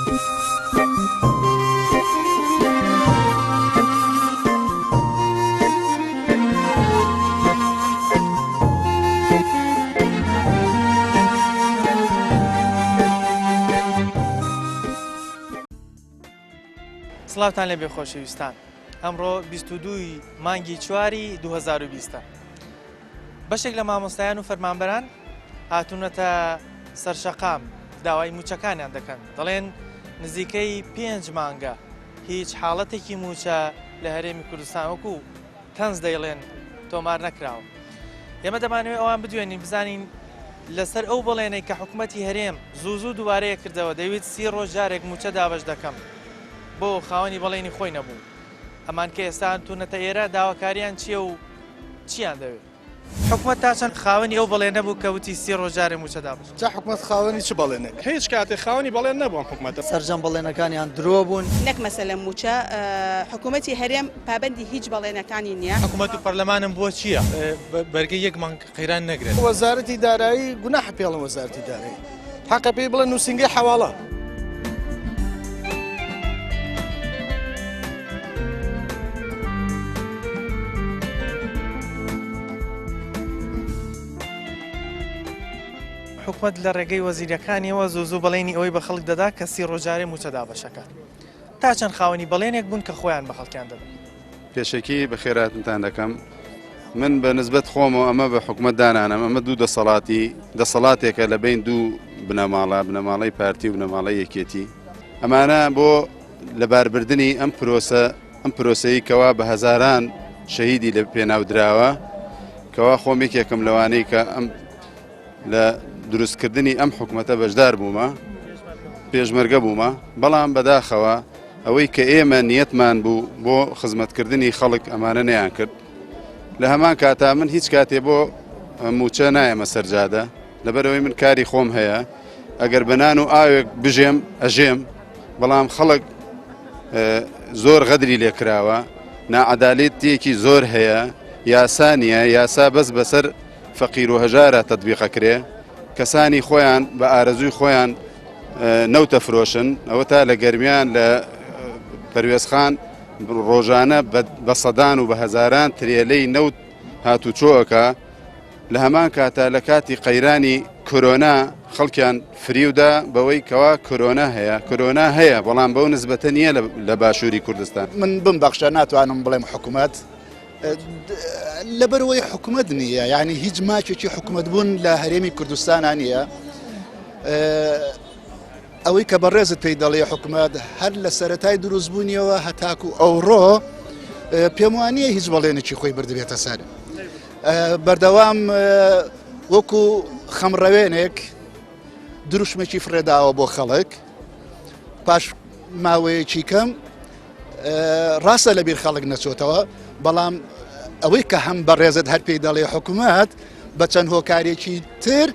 سڵاوتان لێبێ خۆشەویستان ئەمڕۆ 22 مانگی چواری 2020 بەشێک لە مامۆستایان و فەرمانبەران هاتوونەتە سەرشەقام داوای موچەکانیان دەکەن دەڵێن نزیکەی پێنج مانگە هیچ حاڵەتێکی موچە لە هەرێمی کوردستان وەکو تەنز دەیڵێن تۆمار نەکراوە. ئێمە دەمانەوێت ئەوان بدوێنین بزانین لەسەر ئەو بەڵێنەی کە حکوومەتی هەرێم زوو زوو دووبارەیە کردەوە دەیوت سی ڕۆژ جارێک مووچە دابەش دەکەم بۆ خاوەنی بەڵێنی خۆی نەبوو ئەمان کە ئێستا هاتوونەتە ئێرە داواکاریان چییە و چیان دەوێت؟ حکومەت تا چەند خاوەنی ئەو بەڵێنە بوو کە وتی سی ڕۆژ جارێ مووچە دابەش جا حکومەت خاوەنی چ بەڵێنێک؟ هیچ کاتێ خاوەنی بەڵێن نەبوو ئەم حکومەتە. سەرجەم بەڵێنەکانیان درۆ بوون. نەک مەسەلە مووچە، حکومەتی هەرێم پابەندی هیچ بەڵێنەکانی نییە. حکومەت و پەرلەمانم بۆ چییە بەرگەی یەک مانگ قەیران نەگرن؟ وەزارەتی دارایی گوناحە پێڵن وەزارەتی دارایی حەقە پێی بڵێن نووسینگەی حەواڵە. حکومەت لە ڕێگەی وەزیرەکانیەوە زوو زوو بەڵێنی ئەوەی بە خەڵک دەدا کە سی ڕۆژ جارێ مووچە دابەشەکات. تا چەند خاوەنی بەڵێنێک بوون کە خۆیان بە خەڵکیان دەدەن. پێشەکی بەخێرهاتنتان دەکەم. من بە نسبەت خۆمەوە ئەمە بە حکومەت دانانەم، ئەمە دوو دەسەڵاتی دەسەڵاتێکە لە بین دوو بنەماڵە، بنەماڵەی پارتی و بنەماڵەی یەکێتی. ئەمانە بۆ لەباربردنی ئەم پرۆسە ئەم پرۆسەی کەوا بە هەزاران شەهیدی لە پێناو دراوە، کەوا خۆم یەکێکم لەوانەی کە ئەم لە دروستکردنی ئەم حکومەتە بەشدار بوومە، پێشمەرگە بوومە، بەڵام بەداخەوە ئەوەی کە ئێمە نیەتمان بوو بۆ خزمەتکردنی خەڵک ئەمانە نەیان کرد. لە هەمان کاتا من هیچ کاتێ بۆ موچە نایەمە سەرجادە، لەبەرئەوەی من کاری خۆم هەیە، ئەگەر بە نان و ئاوێک بژێم ئەژێم، بەڵام خەڵک زۆر غەدری لێکراوە، ناعەدالەتیەکی زۆر هەیە، یاسا نییە، یاسا بەس بەسەر فەقیر و هەژارە تەتبیق ئەکرێ، کەسانی خۆیان بە ئارەزووی خۆیان نەوت ئەفرۆشن، ئەوەتا لە گەرمیان لە پەروێزخان ڕۆژانە بە سەدان و بە هەزاران ترێلەی نەوت هاتوچۆ ئەکا، لە هەمان کاتا لە کاتی قەیرانی کۆرۆنا خەڵکیان فریودا بەوەی کەوا کۆرۆنا هەیە، کۆرۆنا هەیە بەڵام بەو نسبەتە نییە لە باشووری کوردستان. من بمبەخشە ناتوانم بڵێم حکومەت لەبەرئەوەی حکومەت نییە یعنی هیچ ماکێکی حکومەت بوون لە هەرێمی کوردستانە نییە ئەوەی کە بەڕێزت پێی دەڵێ حکومەت هەر لە سەتای دروستبوونیەوە هەتاکو ئەوڕۆ پێم وانە هیچ بەڵێنێکی خۆی بردبێتە سەر بەردەوام وەکو خەمڕەوێنێک دروشمێکی فڕێداوە بۆ خەڵک پاش ماوەیەکی کەم ڕاستە لە بیر خەڵک نەچۆتەوە بەڵام ئەوەی کە هەم بەڕێزت هەر پێی دەڵێ حکوومەت بە چەند هۆکارێکی تر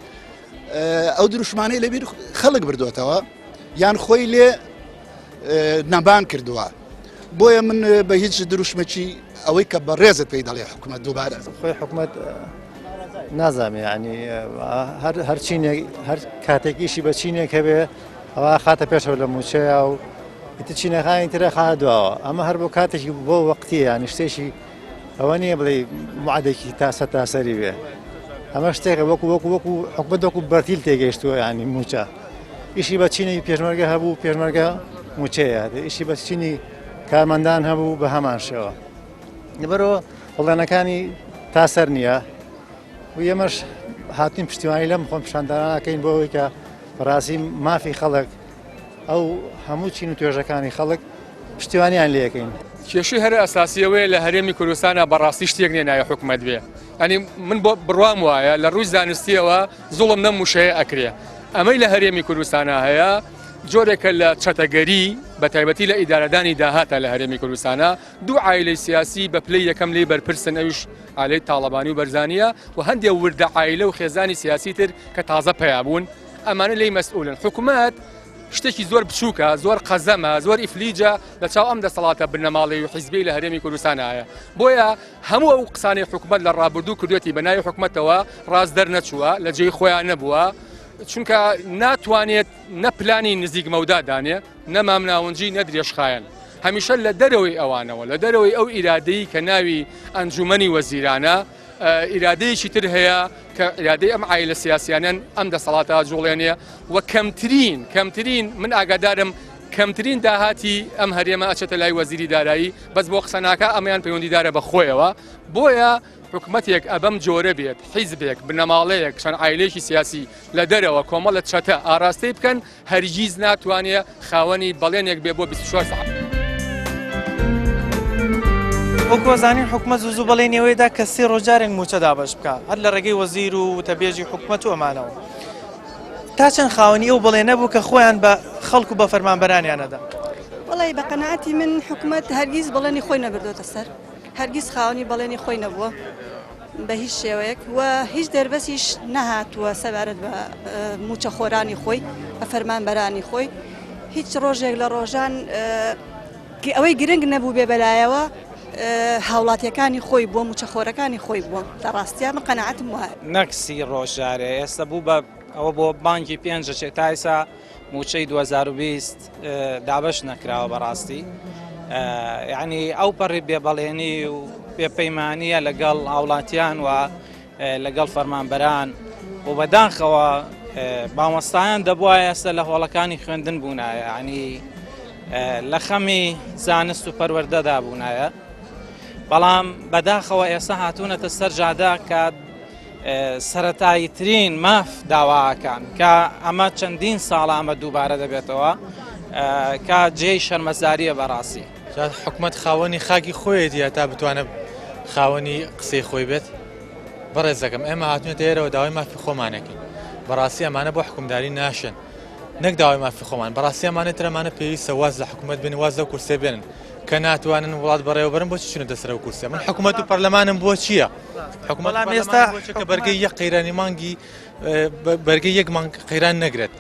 ئەو دروشمانەی لە بیر خەڵک بردوێتەوە یان خۆی لێ نەبان کردووە بۆیە من بە هیچ دروشمێکی ئەوەی کە بەڕێزت پێی دەڵێ حکوومەت دووبارە خۆی حکوومەت نازانێ ینی هەر هەرچینێک هەر کاتێکیشی بە چینێک هەبێ ئەوە خاتە پێشەوە لە مووچەیە و ئیتر چینەکانی ترە خانە دواوە ئەمە هەر بۆ کاتێکی بۆ وەقتیە یانی شتێکی ئەوە نییە بڵێ معدێکی تاسە تاسەری بێ ئەمە شتێکە وەکو وەکو وەکو حکومەت وەکو بەرتیل تێگەیشتووە ینی موچە ئیشی بە چینی پێشمەرگە هەبوو پێشمەرگە موچەیە ئیشی بە چینی کارمەندان هەبوو بە هەمان شێوە لەبەرەوە بەڵێنەکانی تاسەر نییە و ئێمەش هاتین پشتیوانی لەم خۆپیشاندانەکەین بۆ ئەوەی کە بەڕاستی مافی خەڵک ئەو هەموو چین و توێژەکانی خەڵک پشتیوانیان لێکەین. کێشەی هەرە ئەساسی ئەوەیە لە هەرێمی کوردستانا بەڕاستی شتێک نیە ناوی حکومەت بێ ئەنی من بۆ بڕوام وایە لە ڕووی زانستیەوە زوڵم نەم وشەیە ئەکرێ ئەمەی لە هەرێمی کوردستانا هەیە جۆرێکە لە چەتەگەری بە تایبەتی لە ئیدارەدانی داهاتە لە هەرێمی کوردستانا دوو عایلەی سیاسی بە پلەی یەکەم لێی بەرپرسن ئەویش عایلەی تاڵەبانی و بەرزانیە و هەندێ وردە عایلە و خێزانی سیاسی تر کە تازە پەیا بوون ئەمانە لێی مەسئولن حکومەت شتێکی زۆر بچووکە زۆر قەزەمە زۆر ئیفلیجە لە چاو ئەم دەسەڵاتە بنەماڵەی و حیزبی لە هەرێمی کوردستان هەیە بۆیە هەموو ئەو قسانەی حکومەت لە ڕابردوو کردوێتی بە ناوی حکومەتەوە ڕاست دەرنەچووە لە جێی خۆیان نەبووە. چونکە ناتوانێت نە پلانی نزیک مەودا دانێ نە مامناوەنجی نە درێژخایەن هەمیشە لە دەرەوەی ئەوانەوە لە دەرەوەی ئەو ئیرادەی کە ناوی ئەنجومەنی وەزیرانە ئیرادەیەکی تر هەیە کە ئیرادەی ئەم عایلە سیاسیانەن ئەم دەسەڵاتە جوڵێنێ و کەمترین کەمترین من ئاگادارم کەمترین داهاتی ئەم هەرێمە ئەچێتە لای وەزیری دارایی بەس بۆ قسە ناکا ئەمەیان پەیوەندیدارە بە خۆیەوە بۆیە حکومەتێک ئەبەم جۆرە بێت حیزبێک بنەماڵەیەک چەند عایلەیەکی سیاسی لە دەرەوە کۆمەڵە چەتە ئاراستەی بکەن هەرگیز ناتوانێ خاوەنی بەڵێنێک بێ بۆ 24 سەعات. وەکو ئەزانین حکومەت زوو زوو بەڵێنی ئەوەی دا کە سێ ڕۆژ جارێک مووچە دابەش بکا هەر لە ڕێگەی وەزیر و وتەبێژی حکومەت و ئەمانەوە تا چەند خاوەنی ئەو بەڵێنە بوو کە خۆیان بە خەڵک و بە فەرمانبەرانیان ئەدا؟ وەڵی بە قەناعەتی من حکومەت هەرگیز بەڵێنی خۆی نەبردۆتە سەر هەرگیز خاوەنی بەڵێنی خۆی نەبووە بە هیچ شێوەیەک و هیچ دەربەسیش نەهاتووە سەبارەت بە موچەخۆرانی خۆی بە فەرمانبەرانی خۆی هیچ ڕۆژێک لە ڕۆژان ئەوەی گرنگ نەبوو بێ بەلایەوە هاوڵاتیەکانی خۆی بووە موچەخۆرەکانی خۆی بووە لە ڕاستیا من قەناعەتم وایە. نەک سی ڕۆژ جارێ ئێستا بوو بە ئەوە بۆ بانکی پێنج ئەچێت تا ئێستا موچەی 2020 دابەش نەکراوە بەڕاستی یعنی ئەو پەڕی بێبەڵێنی و بێپەیمانیە لەگەڵ هاوڵاتیان و لەگەڵ فەرمانبەران و بەداخەوە مامۆستایان دەبواە ئێستا لە هۆڵەکانی خوێندن بوونایە ینی لە خەمی زانست و پەروەردەدا بوونایە بەڵام بەداخەوە ئێستا هاتوونەتە سەر جادە کە سەتاییترین ماف داواکان کە ئەمە چەندین ساڵە ئەمە دووبارە دەبێتەوە کە جێی شەرمەزاریە بەڕاستی. حکومەت خاوەنی خاکی خۆیەتی هەتا بتوانێت خاوەنی قسەی خۆی بێت بەڕێزەکەم ئێمە هاتوونەتە ئێرەوە داوای مافی خۆمانەکەین بەڕاستی ئەمانە بۆ حکومداری ناشن نەک داوای مافی خۆمان بەڕاستی ئەمانە ترەمانە پێویستە واز لە حکوومەت بن واز لەو کورسێ بێنن کە ناتوانن وڵات بەڕێوەبەرن بۆچی چونەتە سەر ئەو کورسیە من حکوومەت و پەرلەمانم بۆ چییە حکوومەت ئێستا کە بەرگەی یەک قەیرانی مانگی بەرگەی یەک مانگ قەیران نەگرێت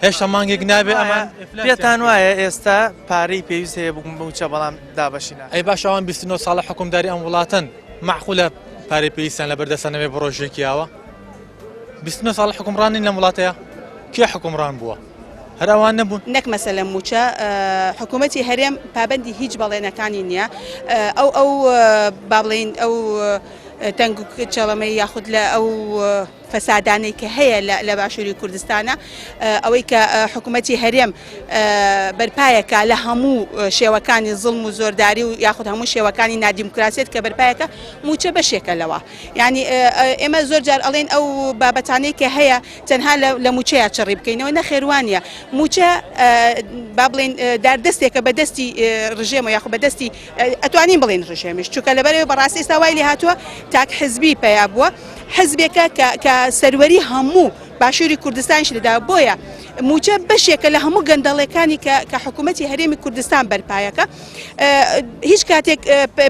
هێشتا مانگێک نابێ ئەمان پێتان وایە ئێستا پارەی پێویست هەیە بوو مووچە بەڵام دابەشی ناکەن. ئەی باشە ئەوان 29 ساڵە حکومداری ئەم وڵاتەن مەعقولە پارەی پێویستیان لەبەر دەستە نەبێ بۆ ڕۆژێکی ئاوا 29 ساڵە حکومڕان نین لەم وڵاتەیە کێ حکومڕان بووە هەر ئەوان نەبوون؟ نەک مەسەلە مووچە حکوومەتی هەرێم پابەندی هیچ بەڵێنەکانی نییە ئەو ئەو با بڵێین ئەو تەنگ چەڵەمەی یاخود لە ئەو فەسادانەی کە هەیە لە باشووری کوردستانە ئەوەی کە حکوومەتی هەرێم بەرپایەکە لە هەموو شێوەکانی زڵم و زۆرداری و یاخود هەموو شێوەکانی نادیموکراسیت کە بەرپایەکە موچە بەشێکە لەوە یعنی ئێمە زۆر جار ئەڵێن ئەو بابەتانەی کە هەیە تەنها لە موچەیە چڕی بکەینەوە نەخێروانە موچە با بڵێن داردەستێکە بە دەستی ڕژێمە یاخود بە دەستی ئەتوانین بڵێین ڕژێمیش چونکە لەبەرەوەی بەڕاستی ئێستا وای لێهاتووە تاک حزبی پەیا بووە حزبێکە کە کە سەروەری هەموو باشووری کوردستانیش لەدا بۆیە موچە بەشێکە لە هەموو گەندەڵەکانی کە کە حکوومەتی هەرێمی کوردستان بەرپایەکە هیچ کاتێک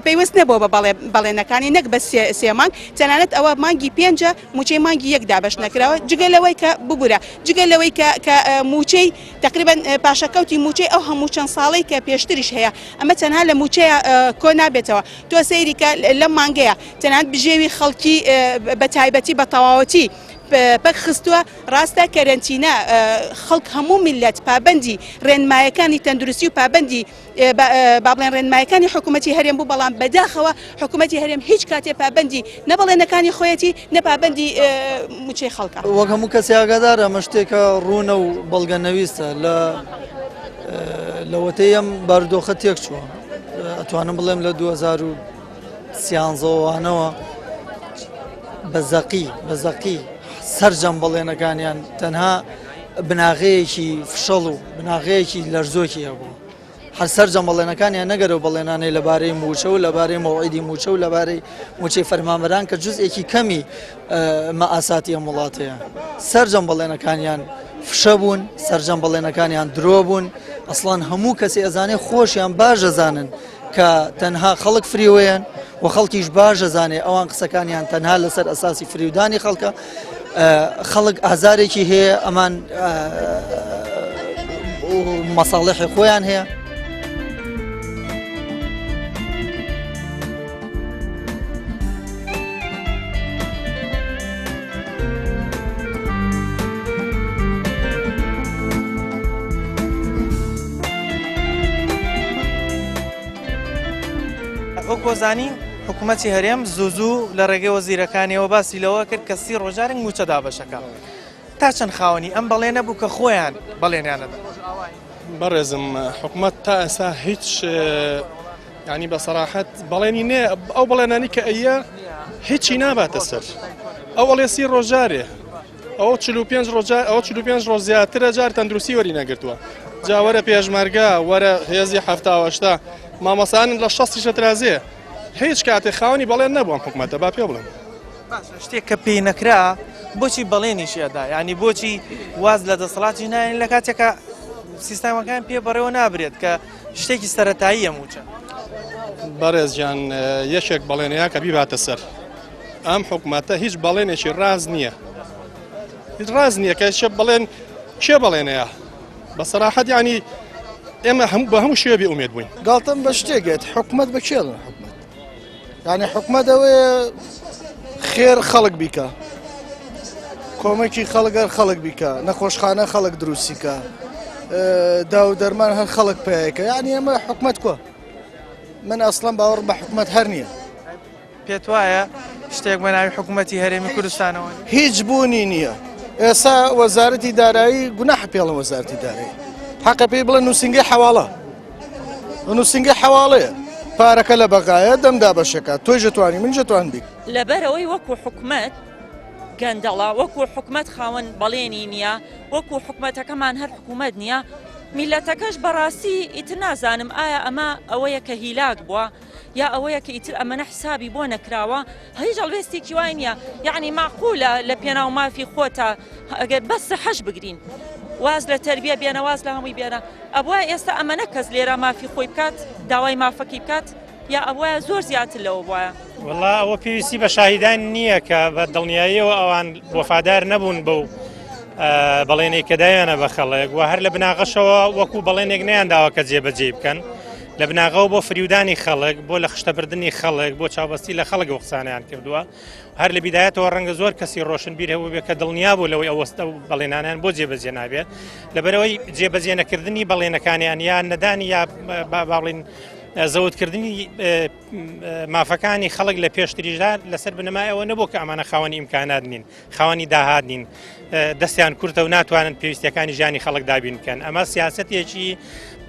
پەیوەست نەبووە بە بەڵێ بەڵێنەکانی نەک بە سێ مانگ تەنانەت ئەوە مانگی پێنجە موچەی مانگی یەک دابەش نەکراوە جگە لەوەی کە ببورە جگە لەوەی کە کە موچەی تقریبا پاشەکەوتی موچەی ئەو هەموو چەند ساڵەی کە پێشتریش هەیە ئەمە تەنها لە مووچەیە کۆ نابێتەوە تۆ سەیری کە لەم مانگەیە تەنانەت بژێوی خەڵکی بە تایبەتی بە تەواوەتی پەک خستووە ڕاستە کەرەنتینە خەڵک هەموو میلەت پابندی ڕێنمایەکانی تەندروستی و پابندی با بڵێن ڕێنمایەکانی حکوومەتی هەرێم بوو بەڵام بەداخەوە حکوومەتی هەرێم هیچ کاتێ پابندی نە بەڵێنەکانی خۆیەتی نە پابندی مووچەی خەڵکە. وەک هەموو کەسێ ئاگادارە ئەمە شتێکە ڕوونە و بەڵگە نەویستە لە لەوەتەی ئەم بارودۆخە تێک چووە ئەتوانم بڵێم لە 2013وانەوە بە زەقی بە زەقی سەرجەم بەڵێنەکانیان تەنها بناغەیەکی فشەڵ و بناغەیەکی لەرزۆکی هەبوو هەر سەرجەم بەڵێنەکانیان نەگەر و بەڵێنانەی لەبارەی مووچە و لەبارەی مەوعیدی مووچە و لەبارەی مووچەی فەرمانبەران کە جزئێکی کەمی مەئاساتی ئەم وڵاتەیە سەرجەم بەڵێنەکانیان فشە بوون سەرجەم بەڵێنەکانیان درۆ بوون ئەسڵان هەموو کەسی ئەزانێ خۆشیان باش ئەزانن کە تەنها خەڵک فریوەیەن و خەڵکیش باش ئەزانێ ئەوان قسەکانیان تەنها لەسەر ئەساسی فریودانی خەڵکە خەڵک ئازارێکی هەیە ئەمان مەساڵحی خۆیان هەیە. وەک وەزانین حکوومەتی هەرێم زوو زوو لە ڕێگەی وەزیرەکانیەوە باسی لەوە کرد کە سی ڕۆژارێک مووچە دابەشەکە. تا چەند خاوەنی ئەم بەڵێنە بوو کە خۆیان بەڵێنیانە دا؟ بەڕێزم حکومەت تا ئێستا هیچ ینی بە سەراحەت بەڵێنی نێ ئەو بەڵێنانی کە ئەیە هیچی ناباتە سەر ئەو ئەڵێ سی ڕۆژارێ ئەو 45 ڕۆژ ئەو 45 ڕۆژ زیاترە جار تەندروستی وەری نەگرتووە جا وەرە پێشمەرگە وەرە هێزی هەفتاوەشتا مامۆسان لە شەستی شەترازێ هیچ کاتێ خاوەنی بەڵێن نەبووم حکومەتە با پێ بڵێم باشە شتێک کە پێی نەکرا بۆچی بەڵێنیشی ئەدا یعنی بۆچی واز لە دەسەڵاتی نایەن لە کاتێکە سیستەمەکان پێ بەڕێوە نابرێت کە شتێکی سەتاییە موچە بەڕێزیان یەکێک بەڵێنەیە کە بیباتە سەر ئەم حکومەتە هیچ بەڵێنێکی ڕاز نییە هیچ ڕاز نییە کە چێ بەڵێن کێ بەڵێنەیە بە سەراحەت ینی ئێمە هەموو بە هەموو شێوێ ئومێد بووین گاڵتەم بە شتێکێت حکومت بە کێڵن حکومت یعنی حکومت ئەوەیە خێر خەڵک بیکە کۆمەکی خەڵک هەر خەڵک بیکە نەخۆشخانە خەڵک دروستیکە دا و دەرمان هەر خەڵک پێیکە یعنی ئەمە حکومت کووە من ئەسڵەن باوەڕ بە حکومت هەر نییە پێت وایە شتێک بە ناوی حکوومەتی هەرێمی کوردستانەوە هیچ بوونی نییە ئێستا وەزارەتی دارایی گوناح پێڵم وەزارەتی دارایی حەقە پێی بڵێ نووسنگەی حەواڵە نووسینگە حەواڵەیە پارەکە لە بەغایە دەم دابەشەکە تۆی ژەتوانی من ژەتوان بیت. لەبەرئەوەی وەکو حکومەت گەندەڵە، وەکو حکومەت خاوەن بەڵێنی نییە، وەکو حکومەتەکەمان هەر حکومەت نییە، میللەتەکەش بەڕاستی ئیتر نازانم ئایا ئەمە ئەوەیە کە هیلاک بووە یا ئەوەیە کە ئیتر ئەمەنە حسابی بۆ نەکراوە، هیچ هەڵوێستێکی وای نییە، یەعنی مەعقولە لە پێناو مافی خۆتا ئەگەر بەس سەحەش بگرین واز لە تەربیە بێنە واز لە هەمووی بێنە، ئەبوایە ئێستا ئەمەنە کەس لێرە مافی خۆی بکات داوای مافەکەی بکات یا ئەبوایە زۆر زیاتر لەوە بوایە؟ وەڵا ئەوە پێویستی بە شاهیدان نییە کە بە دڵنیاییەوە ئەوان وەفادار نەبوون بەو بەڵێنێک کە دایانە بە خەڵک و هەر لە بناغەشەوە وەکو بەڵێنێک نەیانداوە کە جێبەجێی بکەن لە بناغەوە بۆ فریودانی خەڵک بۆ لە خشتەبردننی خەڵک بۆ چاوبەستی لە خەڵک قسانیان کردووە هەر لە بیدایەتەوە ڕەنگە زۆر کەسی ڕۆشنبیر هەبوو کە دڵنیا بوو لەوەی ئەوەستە و بەڵێنانیان بۆ جێبەجێ نابێت لەبەرەوەی جێبەجێ نەکردنی بەڵێنەکانیان یان نەدانی یا باڵین زەوتکردنی مافەکانی خەڵک لە پێشتریشدا لەسەر بنەمای ئەوە نەبوو کە ئەمانە خاوەنی ئیمکانات نین خاوەنی داهات نین دەستیان کورتە و ناتوانن پێویستیەکانی ژیانی خەڵک دابین بکەن ئەمە سیاستێکی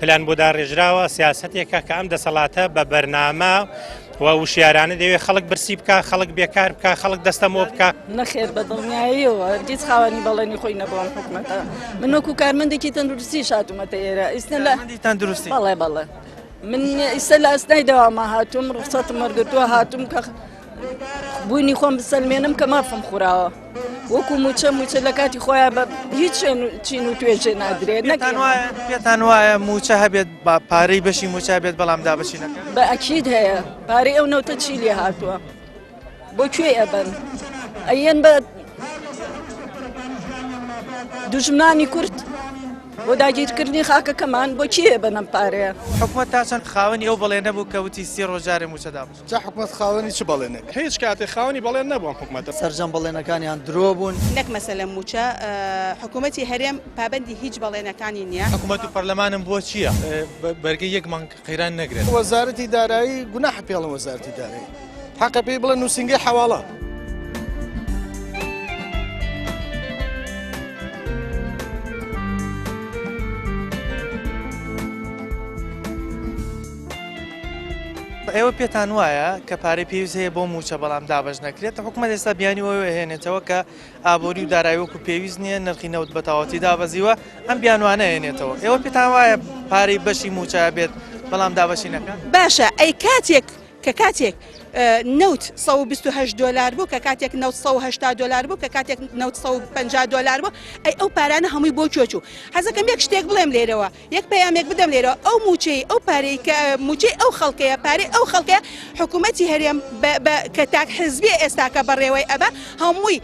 پلان بۆ داڕێژراوە سیاستێکە کە ئەم دەسەڵاتە بە بەرنامە و وشیارانە دەوێت خەڵک برسی بکە خەڵک بێکار بکە خەڵک دەستەمۆ بکە نەخێر بە دڵنیاییەوە هەرگیز خاوەنی بەڵێنی خۆی نەبووم حکومەتە من وەکو کارمەندێکی تەندروستی شاتومەتە ئێرە ئیستا لە تەندروستی بەڵێ بەڵێ من ئیستا لە ئەسنای دەوامە هاتووم ڕوخسەتم وەرگرتووە هاتووم کە بوونی خۆم بسەلمێنم کە مافم خوراوە وەکو موچە موچە لە کاتی خۆیان بە هیچ شوێن چین و توێژێ نادرێت پێتان وایە موچە هەبێت با پارەی بەشی موچە بێت بەڵام دابەشی نەکەن بە ئەکید هەیە پارەی ئەو نەوتە چی لێ هاتووە بۆ کوێ ئەبەن ئەیەن بە دوژمنانی کورد بۆ داگیرکردنی خاکەکەمان بۆ کێ بەنەم پارەیە حکومەت تا چەند خاوەنی ئەو بەڵێنە بوو کە وتی سی ڕۆژارێ موچە دابەش جا حکومەت خاوەنی چ بەڵێنێک؟ هیچ کاتێک خاوەنی بەڵێن نەبوو ئەم حکومەتە. سەرجەم بەڵێنەکانیان درۆ بوون. نەک مەسەلە مووچە، حکوومەتی هەرێم پابەندی هیچ بەڵێنەکانی نییە. حکومەت و پەرلەمانم بۆ چییە؟ بەرگەی یەک مانگ قەیران نەگرن. وەزارەتی دارایی گوناحە پێڵن وەزارەتی دارایی حەقە پێی بڵێن نووسینگەی حەواڵە. ئێوە پێتان وایە کە پارەی پێویست هەیە بۆ مووچە بەڵام دابەش نەکرێت حکومەت ئێستا بیانی ئەوە هێنێتەوە کە ئابووری و دارایی وەکو پێویست نییە نرخی نەوت بە تەواوەتی دابەزیوە ئەم بیانوانە هێنێتەوە ئێوە پێتان وایە پارەی بەشی مووچە بێت بەڵام دابەشی نەکات باشە ئەی کاتێک کە کاتێک نەوت 128 دۆلار بوو کە کاتێک نەوت 180 دۆلار بوو کە کاتێک نەوت 150 دۆلار بوو ئەی ئەو پارانە هەمووی بۆ کوێ چوو حەزەکەم یەک شتێک بڵێم لێرەوە یەک پەیامێک بدەم لێرەوە ئەو مووچەی ئەو پارەی کە مووچەی ئەو خەڵکەیە پارەی ئەو خەڵکەیە حکوومەتی هەرێم کە تاک حزبیە ئێستاکە بەڕێوەی ئەبا هەمووی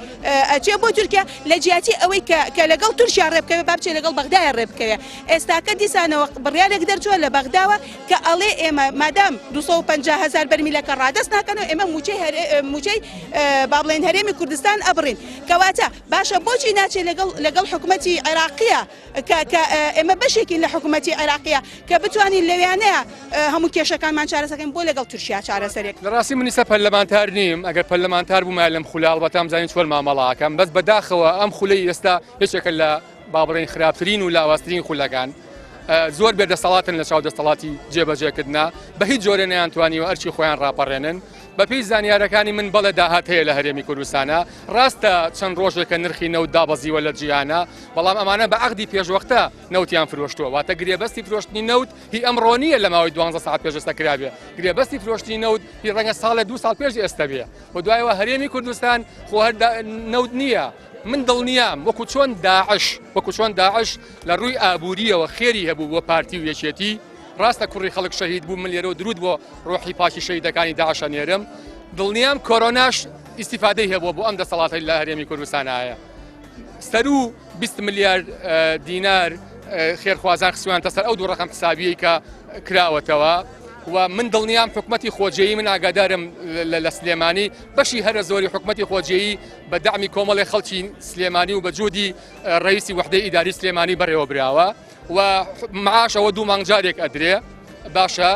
ئەچێ بۆ تورکیا لە جیاتی ئەوەی کە کە لەگەڵ تورکیا ڕێ بکەوێ با بچێ لەگەڵ بەغدایە ڕێ بکەوێ ئێستاکە دیسانەوە بڕیارێک دەرچووە لە بەغداوە کە ئەڵێ ئێمە مادام 250 هەزار بەرمیلەکە ڕادەست ناکرێ. ناکەنەوە ئێمە موچەی موچەی با بڵێن هەرێمی کوردستان ئەبڕین کەواتە باشە بۆچی ناچێت لەگەڵ لەگەڵ حکوومەتی عێراقیە کە کە ئێمە بەشێکین لە حکوومەتی عێراقیە کە بتوانین لەویانەیە هەموو کێشەکانمان چارەسەکەین بۆ لەگەڵ تورکیا چارەسەرێک. لە ڕاستی من ئیستا پەرلەمانتار نیم ئەگەر پەرلەمانتار بوومایە لەم خولە ئەڵبەتە ئەمزانی چۆن مامەڵە ئەکەم بەس بەداخەوە ئەم خولەی ئێستا یەکێکە لە با بڵێین خراپترین و لاوازترین خولەکان زۆر بێ دەسەڵاتن لە چاو دەستەڵاتی جێبەجێکردنا بە هیچ جۆرە نەیانتوانیوە ئەرکی خۆیان ڕاپەڕێنن بەپێی زانیارەکانی من بەڵێ داهات هەیە لە هەرێمی کوردستانە ڕاستە چەند ڕۆژێکە نرخی نەوت دابەزیوە لە جیهانە بەڵام ئەمانە بە عەقدی پێشوەختە نەوتیان فرۆشتووە واتە گرێبەستی فرۆشتنی نەوت هی ئەمڕۆ نییە لە ماوەی دوانزە ساعت پێش ئێستا کرابێ گرێبەستی فرۆشتنی نەوت هی ڕەنگە ساڵێ دوو ساڵ پێش ئێستا بێ و دوایەوە هەرێمی کوردستان خۆ هەر نەوت نییە من دڵنیام وەکو چۆن داعش وەکو چۆن داعش لە ڕووی ئابووریەوە خێری هەبوو بۆ پارتی و یەکێتی ڕاستە کوڕی خەڵک شەهید بوو من لێرەوە درود بۆ ڕۆحی پاکی شەهیدەکانی داعش ئەنێرم دڵنیام کۆرۆناش ئیسیفادەی هەبووە بۆ ئەم دەسەڵاتەی لە هەرێمی کوردستان هەیە سەرو 20 ملیار دینار خێرخوازان خسویانتە سەر ئەو دوو ڕقم حسابیەی کە کراوەتەوە و من دڵنیام حکومەتی خۆجێی من ئاگادارم لە سلێمانی بەشی هەرە زۆری حکومەتی خۆجێی بە دەعمی کۆمەڵی خەڵکی سلێمانی و بە جودی ڕئیسی وحدەی ئیداری سلێمانی بەڕێوە براوە و معاش ئەوە دوو مانگ جارێک ئەدرێ باشە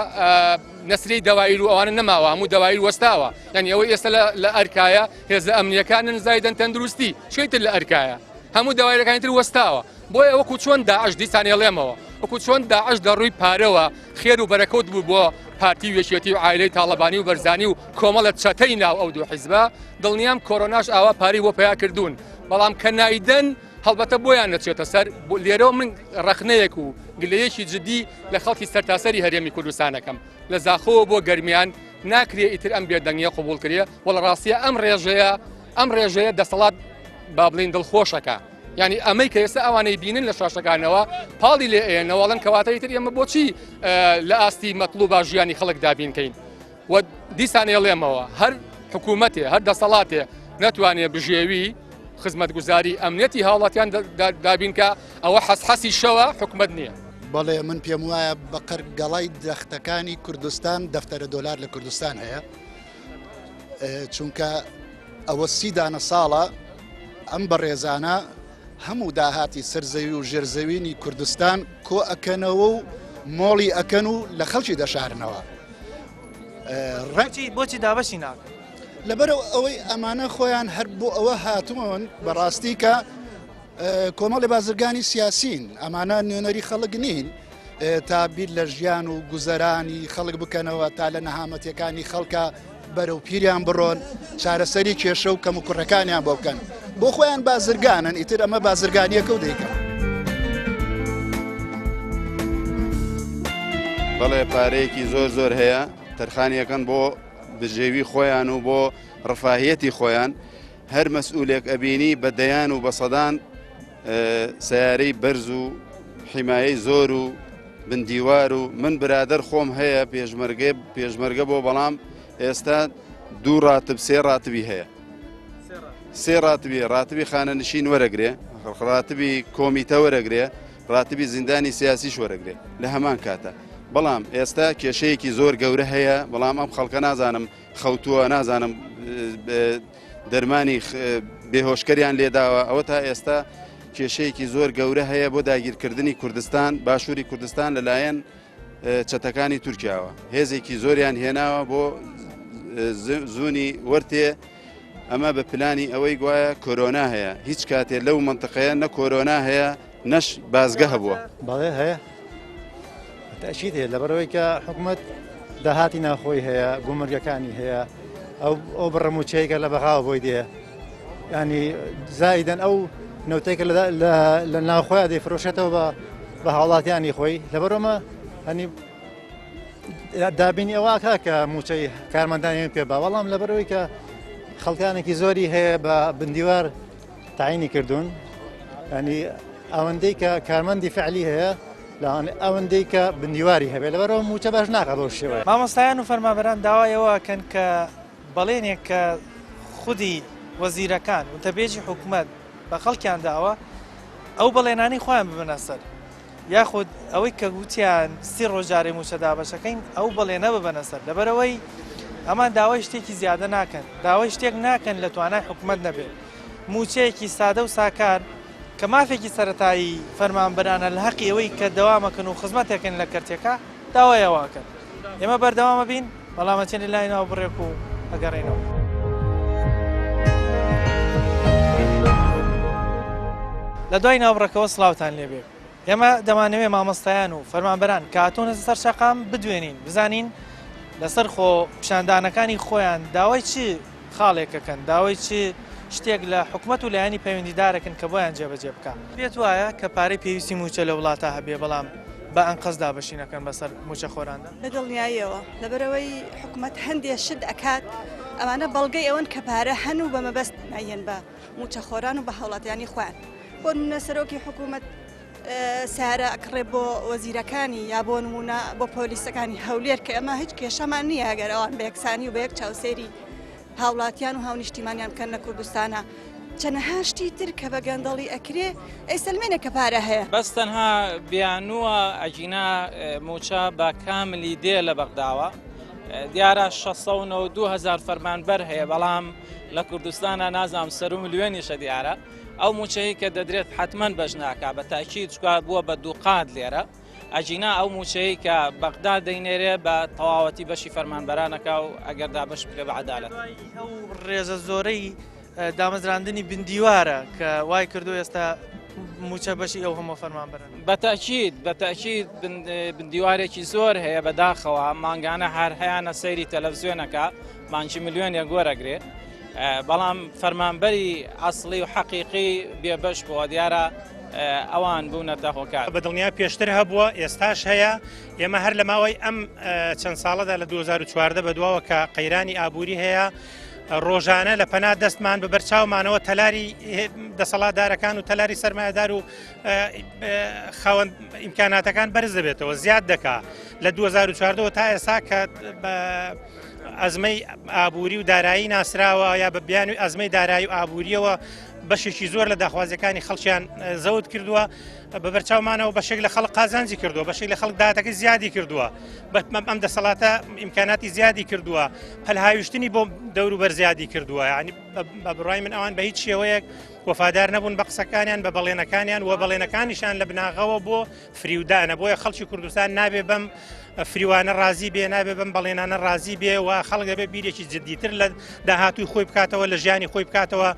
نەسری دەوایل و ئەوانە نەماوە هەموو دەوایل وەستاوە یعنی ئەوەی ئێستا لە ئەرکایە هێزە ئەمنیەکانن زایدەن تەندروستی شوێتر لە ئەرکایە هەموو دەوایلەکانی تر وەستاوە بۆیە وەکو چۆن داعش دیسان ئێڵێمەوە وەکو چۆن داعش لە ڕووی پارەوە خێر و بەرەکەوت بوو بۆ پارتی و یەکێتی و عایلەی تاڵەبانی و بەرزانی و کۆمەڵە چەتەی ناو ئەو دوو حیزبە دڵنیام کۆرۆناش ئاوا پارەی بۆ پیا کردوون بەڵام کە نایدەن هەڵبەتە بۆیان نەچێتە سەر لێرەوە من ڕەخنەیەک و گلەیەکی جدی لە خەڵکی سەرتاسەری هەرێمی کوردستانەکەم لە زاخۆوە بۆ گەرمیان ناکرێ ئیتر ئەم بێدەنگیە قبوڵ کرێ و لە ڕاستیە ئەم ڕێژەیە ئەم ڕێژەیە دەسەڵات با بڵین دڵخۆشەکە یعنی ئەمەی کە ئێستا ئەوانەی بینن لە شاشەکانەوە پاڵی لێ ئێنەوەڵەن کەواتە ئیتر ئێمە بۆچی لە ئاستی مەطلوبا ژیانی خەڵک دابینکەین و دیسان ئێڵێمەوە هەر حکوومەتێ هەر دەسەڵاتێ نەتوانێ بژێوی خزمەتگوزاری ئەمنیەتی هاوڵاتیان دابینکە ئەوە حەسحەسی شەوە حکومەت نییە. بەڵێ من پێم وایە بە قەر گەڵای درەختەکانی کوردستان دەفتەرە دۆلار لە کوردستان هەیە چونکە ئەوە سی دانە ساڵە ئەم بەڕێزانە هەموو داهاتی سەرزەوی و ژێرزەوینی کوردستان کۆ ئەکەنەوە و مۆڵی ئەکەن و لە خەڵکی دەشارنەوە. ڕەنگی بۆچی دابەشی ناکەن؟ لەبەر ئەوەی ئەمانە خۆیان هەر بۆ ئەوە هاتوون بەڕاستی کە کۆمەڵی بازرگانی سیاسین ئەمانە نوێنەری خەڵک نین تا بیر لە ژیان و گوزەرانی خەڵک بکەنەوە تا لە نەهامەتەکانی خەڵکە بەرەو پیریان بڕۆن چارەسەری کێشە و کەم و کوڕەکانیان بۆ بکەن بۆ خۆیان بازرگانن ئیتر ئەمە بازرگانیەکە و دەیکەن. بەڵێ پارەیەکی زۆر زۆر هەیە تەرخانیەکەن بۆ بژێوی خۆیان و بۆ ڕفاهیەتی خۆیان هەر مەسئولێک ئەبینی بە دەیان و بە سەدان سیارەی بەرز و حیمایەی زۆر و بندیوار و من برادەر خۆم هەیە پێشمەرگە پێشمەرگە بۆ بەڵام ئێستا دوو ڕاتب سێ ڕاتبی هەیە سێ ڕاتبی ڕاتبی خانەنشین وەرەگرێ ڕاتبی کۆمیتە وەرەگرێ ڕاتبی زیندانی سیاسیش وەرەگرێ لە هەمان کاتە بەڵام ئێستا کێشەیەکی زۆر گەورە هەیە بەڵام ئەم خەڵکە نازانم خەوتووە نازانم دەرمانی بێهۆشکەریان لێداوە ئەوە تا ئێستا کێشەیەکی زۆر گەورە هەیە بۆ داگیرکردنی کوردستان باشووری کوردستان لەلایەن چەتەکانی تورکیاوە هێزێکی زۆریان هێناوە بۆ زوونی وەرتێ ئەمە بە پلانی ئەوەی گوایە کۆرۆنا هەیە هیچ کاتێ لەو منطقەیە نە کۆرۆنا هەیە نەش بازگە هەبووە. بەڵێ هەیە تەئکید هەیە لەبەرئەوەی کە حکومەت داهاتی ناوخۆی هەیە گومرگەکانی هەیە ئەو ئەو بڕە مووچەیە کە لە بەغاوە بۆی دێ ینی زایدەن ئەو نەوتێک لە ناوخۆیان دەیفرۆشێتەوە بە بە هاوڵاتیانی خۆی لەبەرەمە هەنی دابینی ئەوە کا کە مووچەی کارمەندانی پێ با بەڵام لەبەرەوەی کە خەڵکانێکی زۆری هەیە بە بندیوار تەعینی کردوون ینی ئەوەندەی کە کارمەندی فعلی هەیە لەوانەیە ئەوەندەی کە بندیواری هەبێت لەبەرەوە موچە باش ناکات بەو شێوەیە. مامۆستایان و فەرمانبەران داوای ئەوە ئەکەن کە بەڵێنێک کە خودی وەزیرەکان وتەبێژی حکومەت بە خەڵکیان داوە ئەو بەڵێنانەی خۆیان ببەنە سەر یاخود ئەوەی کە گوتیان سی ڕۆژ جارێ موچە دابەشەکەین ئەو بەڵێنە ببەنە سەر لەبەرئەوەی. ئەمان داوای شتێکی زیادە ناکەن، داوای شتێک ناکەن لە توانای حکومەت نەبێت. مووچەیەکی سادە و ساکار کە مافێکی سەرەتایی فەرمانبەرانە لە هەقی ئەوەی کە دەوامەکەن و خزمەتێکن لە کەرتێکا داوای ئەوە ئەکەن. ئێمە بەردەوام ئەبین، بەڵام ئەچینە لای ناو بڕێک و ئەگەڕێینەوە. لە دوای ناوبڕەکەوە سڵاوتان لێبێ. ئێمە دەمانەوێ مامۆستایان و فەرمانبەران کە هاتوونەتە سەر شەقام بدوێنین بزانین لەسەر خۆ پیشاندانەکانی خۆیان داوای چ خاڵێکەکەن داوای چ شتێک لە حکومەت و لایەنی پەیوەندیدارەکەن کە بۆیان جێبەجێ بکە. پێت وایە کە پارەی پێویستی مووچە لە وڵاتا هەبێ بەڵام بە ئەنقەست دابەشی نەکەن بەسەر مووچەخۆراندا؟ بە دڵنیاییەوە، لەبەرئەوەی حکومەت هەندێ شت ئەکات ئەمانە بەڵگەی ئەوەن کە پارە هەن و بە مەبەست نایەن بە مووچەخۆران و بە هاوڵاتیانی خۆیان. بۆ نمونە سەرۆکی حکوومەت سارە ئەکڕێ بۆ وەزیرەکانی یا بۆ نمونە بۆ پۆلیسەکانی هەولێر کە ئەمە هیچ کێشەمان نییە ئەگەر ئەوان بە یەکسانی و بە یەک چاوسێری هاوڵاتیان و هاونیشتیمانیان بکەن لە کوردستانە چەنەها شتی تر کە بە گەندەڵی ئەکرێ ئەیسەلمێنە کە پارە هەیە. بەس تەنها بیانووە ئەگینا مووچە بە کاملی دێ لە بەغداوە دیارە 692 هزار فەرمانبەر هەیە بەڵام لە کوردستانە نازانم سەرو ملیۆنیشە دیارە ئەو موچەیە کە دەدرێت حتمما بەش ناکا بە تاکید چکا بووە بە دووقات لێرە ئەگینا ئەو موچەیە کە بەغدا دەینێرێ بە تەواوەتی بەشی فەرمانبەرانەکە و ئەگەر دابەش بکرێ بە عەدالەت. ئەو ڕێژە زۆرەی دامەزراندنی بندیوارە کە وای کردو ئێستا موچە بەشی ئەو هەموو فەرمانبەرن. بە تاکید بە تاکید بندیوارێکی زۆر هەیە بەداخەوە مانگانە هەر هەیانە سەیری تەلەڤزیۆنەکە مانگی ملیۆنێک وەرەگرێ بەڵام فەرمانبەری ئەسڵی و حەقیقی بێبەش بووە دیارە ئەوان بوونەتە هۆکار. بە دڵنیا پێشتر هەبووە ئێستاش هەیە ئێمە هەر لە ماوەی ئەم چەند ساڵەدا لە 2014 بەدواوە کە قەیرانی ئابووری هەیە ڕۆژانە لە پەنا دەستمان بە بەرچاومانەوە تەلاری دەسەڵاتدارەکان و تەلاری سەرمایەدار و خاوەن ئیمکاناتەکان بەرز دەبێتەوە زیاد دەکا لە 2014 تا ئێستا کە ئەزمەی ئابووری و دارایی ناسراوە یا بە بیانوی ئەزمەی دارایی و ئابووریەوە بەشێکی زۆر لە داخوازیەکانی خەڵکیان زەوت کردووە بە بەرچاومانەوە بەشێک لە خەڵک قازانجی کردووە بەشێک لە خەڵک داهاتەکەی زیادی کردووە ئەم دەسەڵاتە ئیمکاناتی زیادی کردووە پەلهاویشتنی بۆ دەوروبەر زیادی کردووە ینی بە بڕای من ئەوان بە هیچ شێوەیەک وەفادار نەبوون بە قسەکانیان بە بەڵێنەکانیان و بەڵێنەکانیشان لە بناغەوە بۆ فریودانە بۆیە خەڵکی کوردستان نابێ بەم فریوانە ڕازی بێ نابێ بەم بەڵێنانە ڕازی بێ و خەڵک دەبێت بیرێکی جددیتر لە داهاتووی خۆی بکاتەوە لە ژیانی خۆی بکاتەوە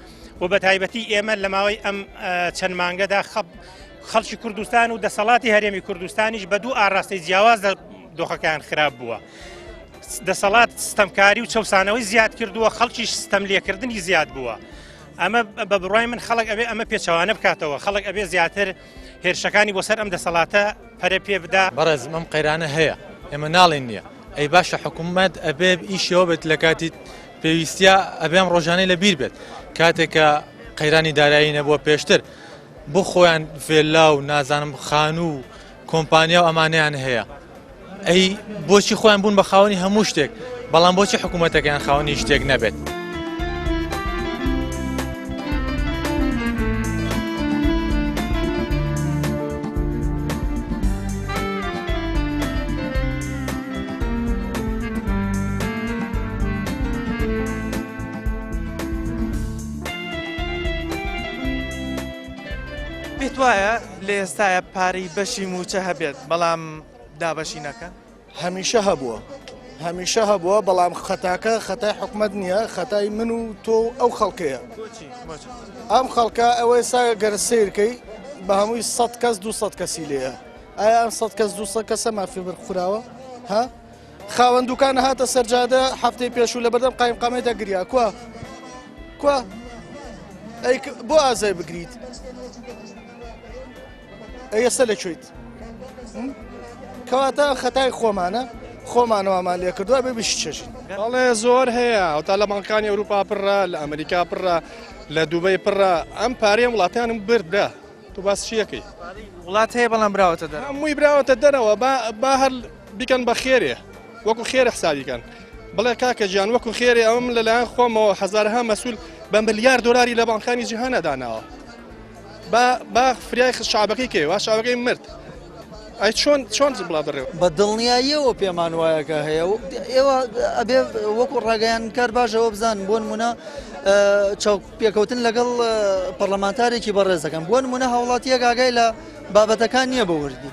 و بە تایبەتی ئێمە لە ماوەی ئەم چەند مانگەدا خەڵکی کوردستان و دەسەڵاتی هەرێمی کوردستانیش بە دوو ئاراستەی جیاواز دۆخەکان خراپ بووە. دەسەڵات ستەمکاری و چەسانەوەی زیاد کردووە خەڵکیش ستەم لێکردنی زیاد بووە. ئەمە بە بڕای من خەڵک ئەبێ ئەمە پێچەوانە بکاتەوە خەڵک ئەبێ زیاتر هێرشەکانی بۆ سەر ئەم دەسەڵاتە پەرە پێ بدا. بەڕێزم ئەم قەیرانە هەیە ئێمە ناڵێین نییە ئەی باشە حکوومەت ئەبێ ئیشەوە بێت لە کاتی پێویستیا ئەبێ ئەم ڕۆژانەی لە بیر بێت کاتێک کە قەیرانی دارایی نەبووە پێشتر بۆ خۆیان ڤێلا و نازانم خانوو و کۆمپانیا و ئەمانەیان هەیە ئەی بۆچی خۆیان بوون بە خاوەنی هەموو شتێک بەڵام بۆچی حکوومەتەکەیان خاوەنی شتێک نەبێت؟ پێت وایە لە ئێستاە پارەی بەشی موچە هەبێت بەڵام دابەشی نەکەن؟ هەمیشە هەبووە هەمیشە هەبووە بەڵام خەتاکە خەتای حکومت نییە خەتای من و تۆ و ئەو خەڵکەیە ئەم خەڵکە ئەوەی سا گەر سیرکەی بە هەمووی 100 کەس 200 کەسی لێیە ئایا ئەم 100 کەس 200 کەسە مافی بەرخوراوە ها خاوەن دوکان هاتە سەرجادە هەفتەی پێشوو لە بەردەم قایم قامێدا گریا کوا کوا ئەی بۆ ئازای بگریت ئەی ئێستا لە کوێیت کەواتە خەتای خۆمانە خۆمانەوەمان لێ کردووە بێ بشچێژین بەڵێ زۆر هەیە ئەوتا لە بانکانی ئەوروپا پڕە لە ئەمریکا پڕە لە دوبەی پڕە ئەم پارەیە وڵاتیانم برد برا تو باس چیەکەی وڵات هەیە بەڵام براوەتە دەرەوە هەمووی براوەتە دەرەوە با هەر بیکەن بە خێرێ وەکو خێرە حسابیکەن بڵێ کاکە گیان وەکو خێرێ ئەوم لەلایەن خۆمەوە هەزارها مەسول بە ملیار دۆلاری لە بانکانی جیهانە داناوە با با فریای شعبەکەی کەوێ وا شعبەکەی مرد. ئەی چۆن چۆن بڵا بڕێ بە دڵنیاییەوە پێمان وایە کە هەیە و ئێوە ئەبێ وەکو ڕاگەیاندکار باشەوە بزانن بۆ نمونە چاوپێکەوتن لەگەڵ پەرلەمانتارێکی بەڕێز دەکەن بۆ نمونە هاوڵاتیەک ئاگای لە بابەتەکان نییە بە وردی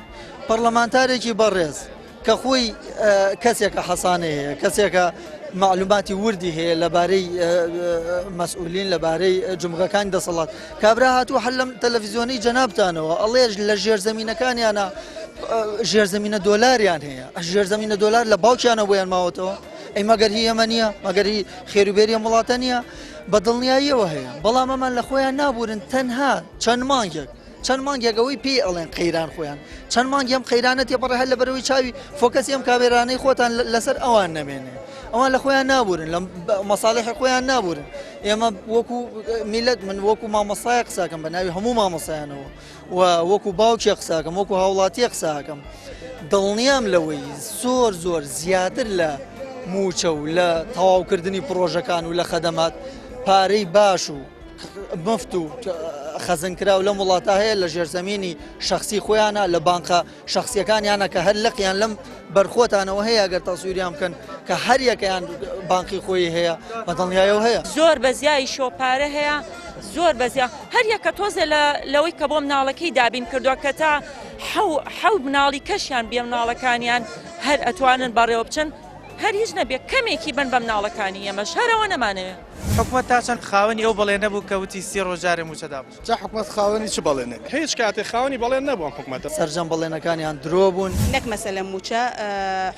پەرلەمانتارێکی بەڕێز کە خۆی کەسێکە حەسانەی هەیە کەسێکە معلوماتی وردی هەیە لەبارەی مەسئولین لەبارەی جمغەکانی دەسەڵات کابرا هاتووە هەر لەم تەلەڤیزیۆنەی جەنابتانەوە ئەڵێ لە ژێرزەمینەکانیانە ژێرزەمینە دۆلاریان هەیە ژێرزەمینە دۆلار لە باوکیانە بۆیان ماوەتەوە ئەی مەگەر هی ئێمە نییە مەگەر هی خێروبێری ئەم وڵاتە نییە بە دڵنیاییەوە هەیە بەڵام ئەمان لە خۆیان نابورن تەنها چەند مانگێک چەند مانگێک ئەوەی پێی ئەڵێن قەیران خۆیان چەند مانگی ئەم قەیرانە تێپەڕێ هەر لەبەرەوەی چاوی فۆکەسی ئەم کامێرانەی خۆتان لەسەر ئەوان نەمێنێ ئەوان لە خۆیان نابورن لە مەساڵحی خۆیان نابورن ئێمە وەکو میلەت من وەکو مامۆستای قساکەم بە ناوی هەموو مامۆستایانەوە و وەکو باوکێ قساکەم وەکو هاوڵاتیە قساکەم دڵنیام لەوەی زۆر زۆر زیاتر لە موچە و لە تەواوکردنی پرۆژەکان و لە خەدەمات پارەی باش و مفت و خەزنکراو لەم وڵاتە هەیە لە ژێرزەمینی شخصی خۆیانە لە بانقە شخصیەکانیانە کە هەر لقیان لەم بەرخۆتانەوە هەیە گەر تەسویریان بکەن کە هەر یەکەیان بانقی خۆی هەیە بە دڵنیایەوە هەیە. زۆر بە زیای شۆپارە هەیە زۆر بە زیا هەر یەکە تۆزێ لە لەوەی کە بۆ مناڵەکەی دابین کردووە کە تا حەو حەو مناڵی کەشیان بێ مناڵەکانیان هەر ئەتوانن بەڕێوە بچن هەر هیچ نەبێ کەمێکی بن بە مناڵەکانی ئێمەش هەر ئەوە نەمانەوێ. حکومەت تا چەند خاوەنی ئەو بەڵێنە بوو کە وتی سی ڕۆژ جارێ مووچە دابەش. جا حکومەت خاوەنی چ بەڵێنێک؟ هیچ کاتێک خاوەنی بەڵێن نەبوو ئەم حکومەتە. سەرجەم بەڵێنەکانیان درۆ بوون. نەک مەسەلە مووچە،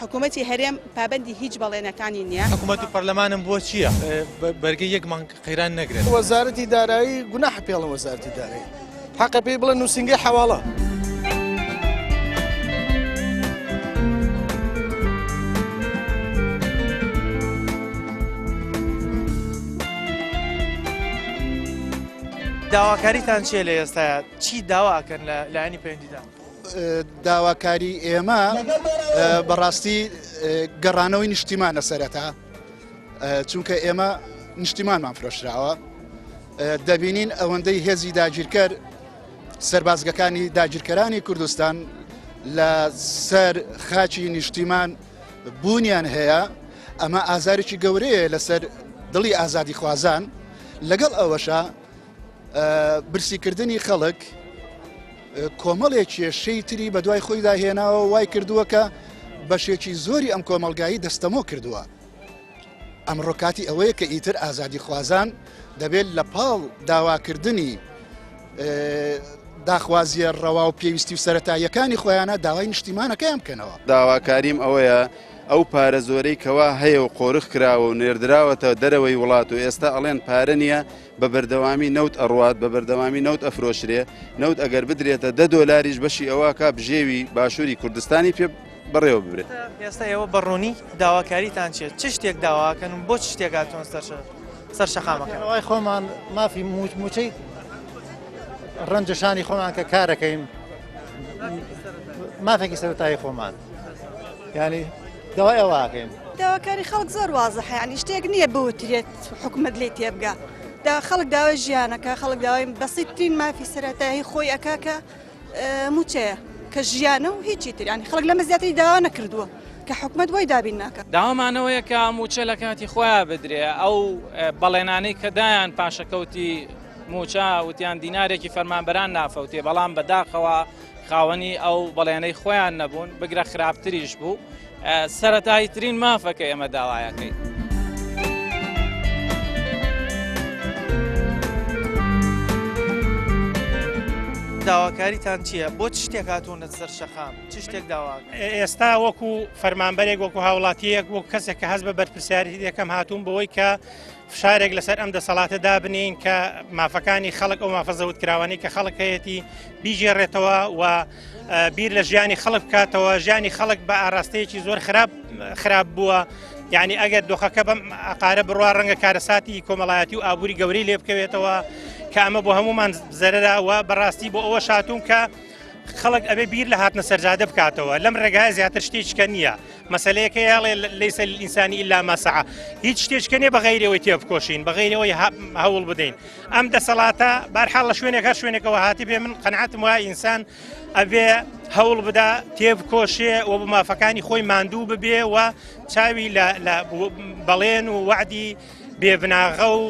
حکومەتی هەرێم پابەندی هیچ بەڵێنەکانی نییە. حکومەت و پەرلەمانم بۆ چییە بەرگەی یەک مانگ قەیران نەگرن؟ وەزارەتی دارایی گوناحە پێڵن وەزارەتی دارایی حەقە پێی بڵێن نووسینگەی حەواڵە. داواکاریتان چییە لە ئێستایا چی داوا ئەکەن لە لایەنی پەیوەندیدار؟ داواکاری ئێمە بەڕاستی گەڕانەوەی نیشتیمانە سەرەتا چونکە ئێمە نیشتیمانمان فرۆشراوە دەبینین ئەوەندەی هێزی داگیرکەر سەربازگەکانی داگیرکەرانی کوردستان لە سەر خاچی نیشتیمان بوونیان هەیە ئەمە ئازارێکی گەورەیە لەسەر دڵی ئازادی خوازان لەگەڵ ئەوەشە برسیکردنی خەڵک کۆمەڵێک کێشەی تری بەدوای خۆیدا هێناوە وای کردووە کە بەشێکی زۆری ئەم کۆمەڵگایی دەستەمۆ کردووە. ئەمڕۆ کاتی ئەوەیە کە ئیتر ئازادیخوازان دەبێت لە پاڵ داواکردنی داخوازیە ڕەوا و پێویستی و سەتاییەکانی خۆیانە داوای نیشتیمانەکەیان بکەنەوە. داواکاریم ئەوەیە ئەو پارە زۆرەی کەوا هەیە و قۆرخ کراوە و نێردراوەتە دەرەوەی وڵات و ئێستا ئەڵێن پارە نییە بە بەردەوامی نەوت ئەڕوات بە بەردەوامی نەوت ئەفرۆشرێ نەوت ئەگەر بدرێتە دە دۆلاریش بەشی ئەوەکا بژێوی باشووری کوردستانی پێ بەڕێوە ببرێت. ئێستا ئێوە بە ڕوونی داواکاریتان چیە؟ چ شتێک داواکەن و بۆ چ شتێک هاتوون سەر سەر شەقامەکە؟ ڕەوای خۆمان مافی موچەی ڕەنجەشانی خۆمان کە کارەکەین مافێکی سەرەتایی خۆمان ینی داوای ئەوەکەین. داواکاری خەڵک زۆر وازحە یانی شتێک نییە بوترێت حکومەت لێی تێبگا دا خەڵک داوای ژیانەکە خەڵک داوای بەسیترین مافی سەرەتایی خۆی ئەکا کە موچەیە کە ژیانە و هیچی تر یانی خەڵک لەمە زیاتری داوا نەکردووە کە حکومەت بۆی دابین ناکە. داوامانەوەیە کە موچە لە کاتی خۆیان بدرێ ئەو بەڵێنانەی کە دایان پاشەکەوتی موچە وتیان دینارێکی فەرمانبەران نافەوتێ بەڵام بەداخەوە خاوەنی ئەو بەڵێنەی خۆیان نەبوون بگرە خراپتریش بوو سەتایی ترین مافە کە ئێمە داوایەکەی. داواکاریتان چییە؟ بۆ چ شتێک هاتوونەتە سەر شەقام؟ چ شتێک داوا ئێستا وەکو فەرمانبەرێک وەکو هاوڵاتیەک وەک کەسێک کە هەست بە بەرپرسیارێتی دەکەم هاتووم بەوەی کە فشارێک لەسەر ئەم دەسەڵاتە دابنین کە مافەکانی خەڵک ئەو مافە زەوتکراوانەی کە خەڵک هەیەتی بیگێڕێتەوە و بیر لە ژیانی خەڵک بکاتەوە ژیانی خەڵک بە ئاراستەیەکی زۆر خراپ خراپ بووە یعنی ئەگەر دۆخەکە بەم ئاقارە بڕوا ڕەنگە کارەساتی کۆمەڵایەتی و ئابووری گەورەی لێ بکەوێتەوە کە ئەمە بۆ هەمومان زەرەرە و بەڕاستی بۆ ئەوە شاتون کە خەڵک ئەبێ بیر لە هاتنە سەرجادە بکاتەوە لەم ڕێگای زیاتر شتێککە نییە. مەسەلەیەک هەیە ئەڵێ لەیسە للئینسانی ئیلا ما سعا هیچ شتێک کە نیە بە غەیرەوەی تێبکۆشین بە غەیرەوەی هەوڵ بدەین ئەم دەسەڵاتە بارحاڵ لە شوێنێک هەر شوێنێکەوە هاتی بێ من قەنعەتم وایە ئینسان ئەبێ هەوڵ بدا تێبکۆشێ و بۆ مافەکانی خۆی ماندوو ببێ و چاوی لە بەڵێن و وەعدی بێبناغە و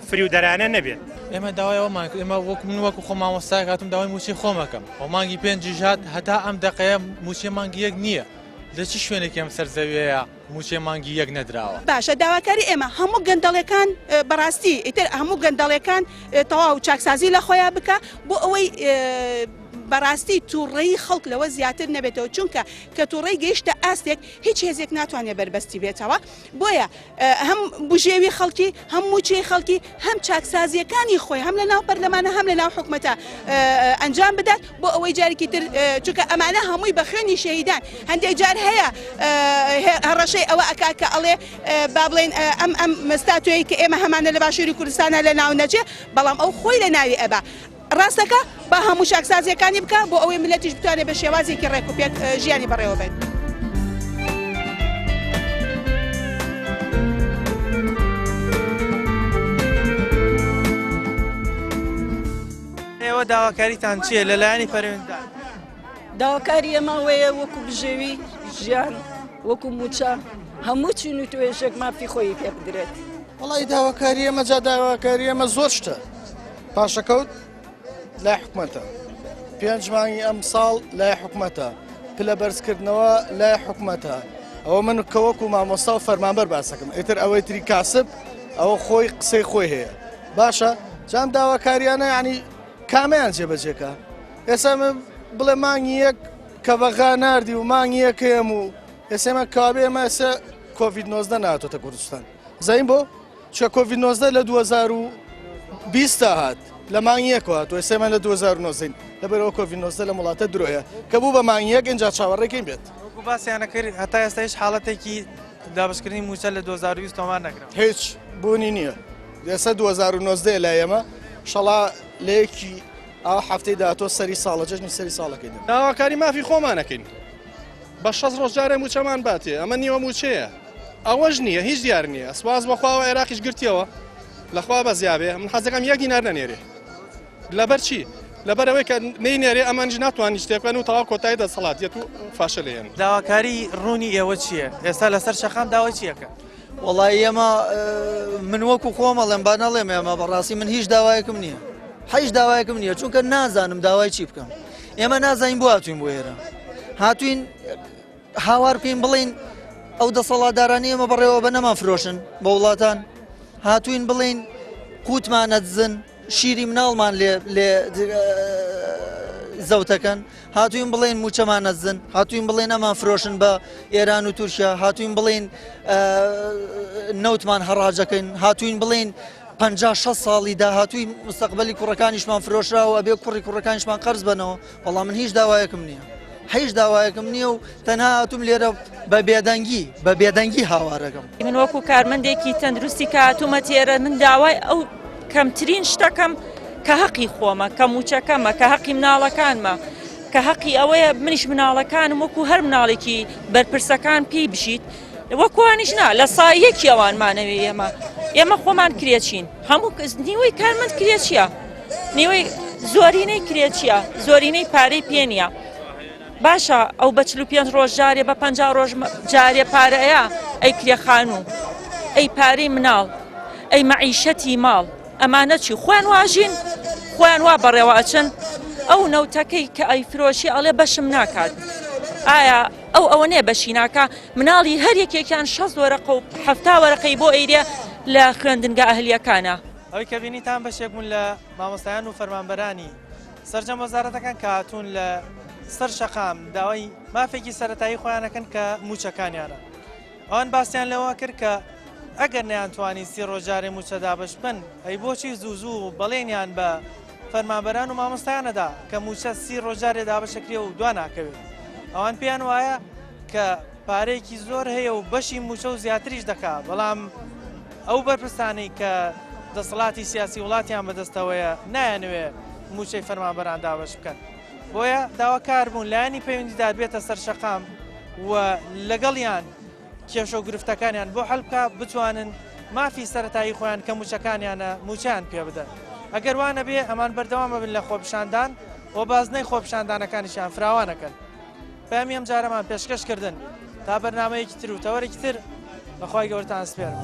فریودەرانە نەبێت. ئێمە داوای ئەوەمان کرد ئێمە وەک من وەکو خۆ مامۆستایەک هاتوم داوای مووچەی خۆمەکەم و مانگی پێنجیش هات هەتا ئەم دەقەیە مووچەی مانگی یەک نییە لە چ شوێنێکی ئەم سەر زەویەیە مووچەی مانگی یەک نەدراوە؟ باشە داواکاری ئێمە هەموو گەندەڵێکان بەڕاستی ئیتر هەموو گەندەڵێکان تەواو چاکسازی لە خۆیان بکە بۆ ئەوەی بەڕاستی تووڕەیی خەڵک لەوە زیاتر نەبێتەوە چونکە کە تووڕەی گەیشتە ئاستێک هیچ هێزێک ناتوانێت بەربەستی بێتەوە بۆیە هەم بژێوی خەڵکی هەم موچەی خەڵکی هەم چاکسازیەکانی خۆی هەم لە ناو پەرلەمانە هەم لە ناو حکومەتە ئەنجام بدات بۆ ئەوەی جارێکی تر چونکە ئەمانە هەمووی بە خوێنی شەهیدان هەندێک جار هەیە هەڕەشەی ئەوە ئەکا کە ئەڵێ با بڵێن ئەم ئەم ستاتۆیەی کە ئێمە هەمانە لە باشووری کوردستانە لە ناو نەچێ بەڵام ئەو خۆی لە ناوی ئەبا ڕاستەکە با هەموو چاکسازیەکانی بکا بۆ ئەوەی ملەتیش بتوانێت بە شێوازێکی ڕێک و پێک ژیانی بەڕێوە بەرێت. ئێوە داواکاریتان چییە لە لایەنی پەرویندار؟ داواکاری ئێمە ئەوەیە وەکو بژێوی ژیان وەکو موچە هەموو چین و توێژێک مافی خۆی پێ بدرێت. وەڵی داواکاری ئێمە جا داواکاری ئێمە زۆر شتە پاشەکەوت لای حکومەتە پێنج مانگی ئەم ساڵ لای حکومەتە پلە بەرزکردنەوە لای حکومەتە ئەوە من کە وەکو مامۆستا و فەرمانبەر باسەکەم ئیتر ئەوەی تری کاسب ئەوە خۆی قسەی خۆی هەیە باشە جام داواکاریانە ینی کامیان جێبەجێکە ئێستا من بڵێ مانگی یەک کە بەغا ناردی و مانگی یەکەم و ئێسێمە کابێ ئێمە ئێستا کۆڤید 19 ناتۆتە کوردستان زین بۆ چونکە کۆڤید 19 لە 2020 تا هات لە مانگی یەکەوە هاتووە ئێستا ئێمە لە 2019 لەبەرەوە کۆڤید 19 لەم وڵاتە درۆیە کە بوو بە مانگی یەک ئینجا چاوەڕێکەین بێت. وەکو باسیانە کرد هەتا ئێستا هیچ حاڵەتێکی دابەشکردنی مووچە لە 2020 تۆمار نەکراوە. هیچ بوونی نییە ئێستا 2019 لای ئێمە شەڵا لە یەکی ئەو هەفتەی داهاتووە سەری ساڵە جەژنی سەری ساڵەکەی دێت. داواکاری مافی خۆمانەکەین بە 60 ڕۆژ جارێ مووچەمان باتێ ئەمە نیوە مووچەیە. ئەوەش نییە هیچ دیار نییە سوپاس بۆخواوە عێراقیش گرتیەوە لەخوا بەزیابێ من حەزەکەم یەک دینار نەنێرێ لەبەر چی لەبەر ئەوەی کە نەینێرێ ئەمانیش ناتوانین شتێک بکەن و تەواو کۆتایی دەسەڵات دێت و فاشە لێن. داواکاری ڕوونی ئێوە چییە؟ ئێستا لەسەر شەقام داوای چی ئەکەن؟ وەڵایی ئێمە من وەکو خۆم ئەڵێم با نەڵێم ئێمە بەڕاستی من هیچ داوایەکم نییە هیچ داوایەکم نییە چونکە نازانم داوای چی بکەم ئێمە نازانین بۆ هاتوین بۆ ئێرە هاتوین هاوار بکەین بڵێین ئەو دەسەڵاتدارانی ئێمە بەڕێوە بە نەمان فرۆشن بە وڵاتان هاتوین بڵێین قوتمان ئەدزن شیری مناڵمان لێ لێ زەوتەکەن هاتوین بڵێن موچەمان ئەدزن هاتوین بڵێن ئەمان فرۆشن بە ئێران و تورکیا هاتوین بڵێن نەوتمان هەڕاجەکەین هاتوین بڵێن 50 6 ساڵی داهاتووی مستەقبلی کوڕەکانیشمان فرۆشراوە ئەبێ کوڕی کوڕەکانیشمان قەرز بەنەوە وەڵا من هیچ داوایەکم نییە هیچ داوایەکم نییە و تەنها هاتوم لێرە بە بێدەنگی بە بێدەنگی هاوارەکەم. من وەکو کارمەندێکی تەندروستی کە هاتوومە تێرە من داوای ئەو کەمترین شتەکەم کە هەقی خۆمە کە موچەکەمە کە هەقی مناڵەکانمە کە هەقی ئەوەیە منیش مناڵەکانم وەکو هەر مناڵێکی بەرپرسەکان پێی بژیت وەکوانیش نا لە سایەکی ئەوانمانەوێ ئێمە ئێمە خۆمان کرێچین هەموو کەس نیوەی کارمەند کرێچیە نیوەی زۆرینەی کرێچیە زۆرینەی پارەی پێ نییە باشە ئەو بە 45 ڕۆژ جارێ بە 50 ڕۆژ جارێ پارەیە ئەی کرێخانوو ئەی پارەی مناڵ ئەی مەعیشەتی ماڵ ئەمانە چی خۆیان واژین خۆیان وا بەڕێوە ئەچن ئەو نەوتەکەی کە ئەی فرۆشی ئەڵێ بەشم ناکات ئایا ئەو ئەوە نێ بەشی ناکا مناڵی هەر یەکێکیان 60 وەرەقە و حەفتا وەرەقەی بۆ ئەیرێ لە خوێندنگا ئەهلیەکانە. ئەوەی کە بینیتان بەشێک بوون لە مامۆستایان و فەرمانبەرانی سەرجەم وەزارەتەکان کە هاتوون لە سەر شەقام داوای مافێکی سەرەتایی خۆیانەکەن کە مووچەکانیانە. ئەوان باسیان لەوە کرد کە ئەگەر نەیانتوانی سی ڕۆژ جارێ مووچە دابەش بکەن، ئەی بۆچی زوو زوو بەڵێنیان بە فەرمانبەران و مامۆستایان نەدا کە مووچە سی ڕۆژ جارێ دابەش ئەکرێ و دوا ناکەوێت؟ ئەوان پێیان وایە کە پارەیەکی زۆر هەیە و بەشی مووچە و زیاتریش دەکا، بەڵام ئەو بەرپرسانەی کە دەسەڵاتی سیاسی وڵاتیان بەدەستەوەیە نایانەوێ مووچەی فەرمانبەران دابەش بکەن. بۆیە داواکار بوون لایەنی پەیوەندیدار بێتە سەر شەقام. و لەگەڵیان کێشە و گرفتەکانیان بۆ حەل بکا بتوانن مافی سەرەتایی خۆیان کە موچەکانیانە موچەیان پێ بدەن ئەگەر وا نەبێ ئەمان بەردەوام ئەبن لە خۆپیشاندان و بازنەی خۆپیشاندانەکانیشیان فراوانەکەن پەیامی ئەم جارەمان پێشکەش کردن تا بەرنمەیەکی تر و تەوەرێکی تر بەخوای گەورتان سپێرم.